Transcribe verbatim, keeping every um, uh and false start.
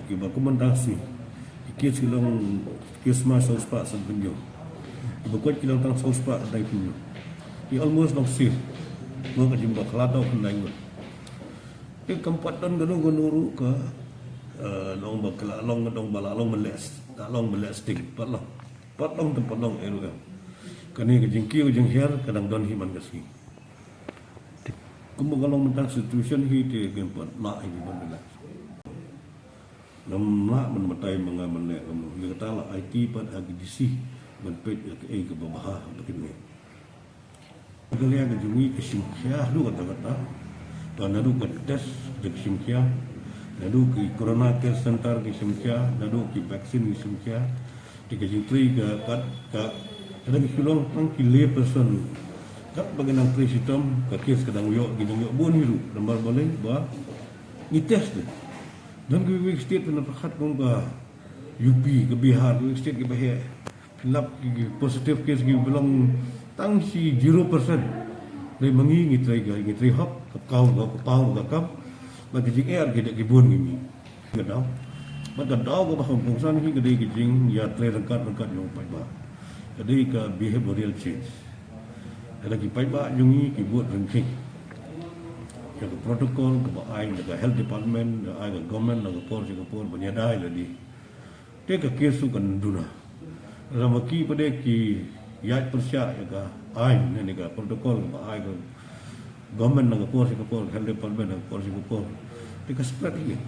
Kiba kumne tang shi. Ki case ki long case ma saw spah san pynïoh. Kiba kwah ki long tang saw spah dai pynïoh. Ki almost long shi. Mo ka jingba khlad dau kan dai ngut. Ki kam pat don kano kano ruh ka, eh, long ba khlad long dong ba la long melest. Da long melesting. Pat long. Pat long tam pat long eru em. Kane ka jingkiew jinghiar ka dang don hi man ka sngi. Kumba ka long mynta situation hi te kem pat la hi ban relax. Ngam lah ban batai ma nga ban leh kumno. Ïa kata la aiti pat ha ki D C ban peit ïa kaei kaba bha ha pdeng ne. Ka leh ka jong ngi ka shim khia haduh katta katta. Te naduh ka test ka shim khia, naduh ki corona care center ka shim khia, naduh ki vaccine ka shim khia. Te ka jingtrei ka kat ka, ka dang shu long tang ki lay person. Katba ki nang trei shitom ka case ka dang ïoh, ki dang ïoh bun hi ruh. Namar balei ba ngi test de. Don kiwei ki state na pyrkhat kum ka U P, ka Bihar, kiwei ki state kiba heh. Pynlap ki, ki positive case kiba long tang shi zero percent. Dei ma ngi ngi trei ka, ngi trei hok, ka paw, ka paw, ka kam. Bad ka jingeh ki dei ki bun ngi ngi. Ka daw. Bad ka daw kaba kham kongsan hi ka dei ka jingïatrei ryngkat ryngkat jong u paidbah. Ka dei ka behavioral change. Ka dei ki paidbah jong ngi ki bud ryngkat. Ïa ka protocol kaba ai da ka health department, da ai ka government, da ka por sha ka por ban ïada ïa lade. Te ka case ruh kan duna. Lada ma ki pat de ki ïaid pyrshah ïa ka aiñ ne, ne ka protocol kaba ai ka government na ka por sha ka por, health department na ka por sha ka por. Te ka spread hi.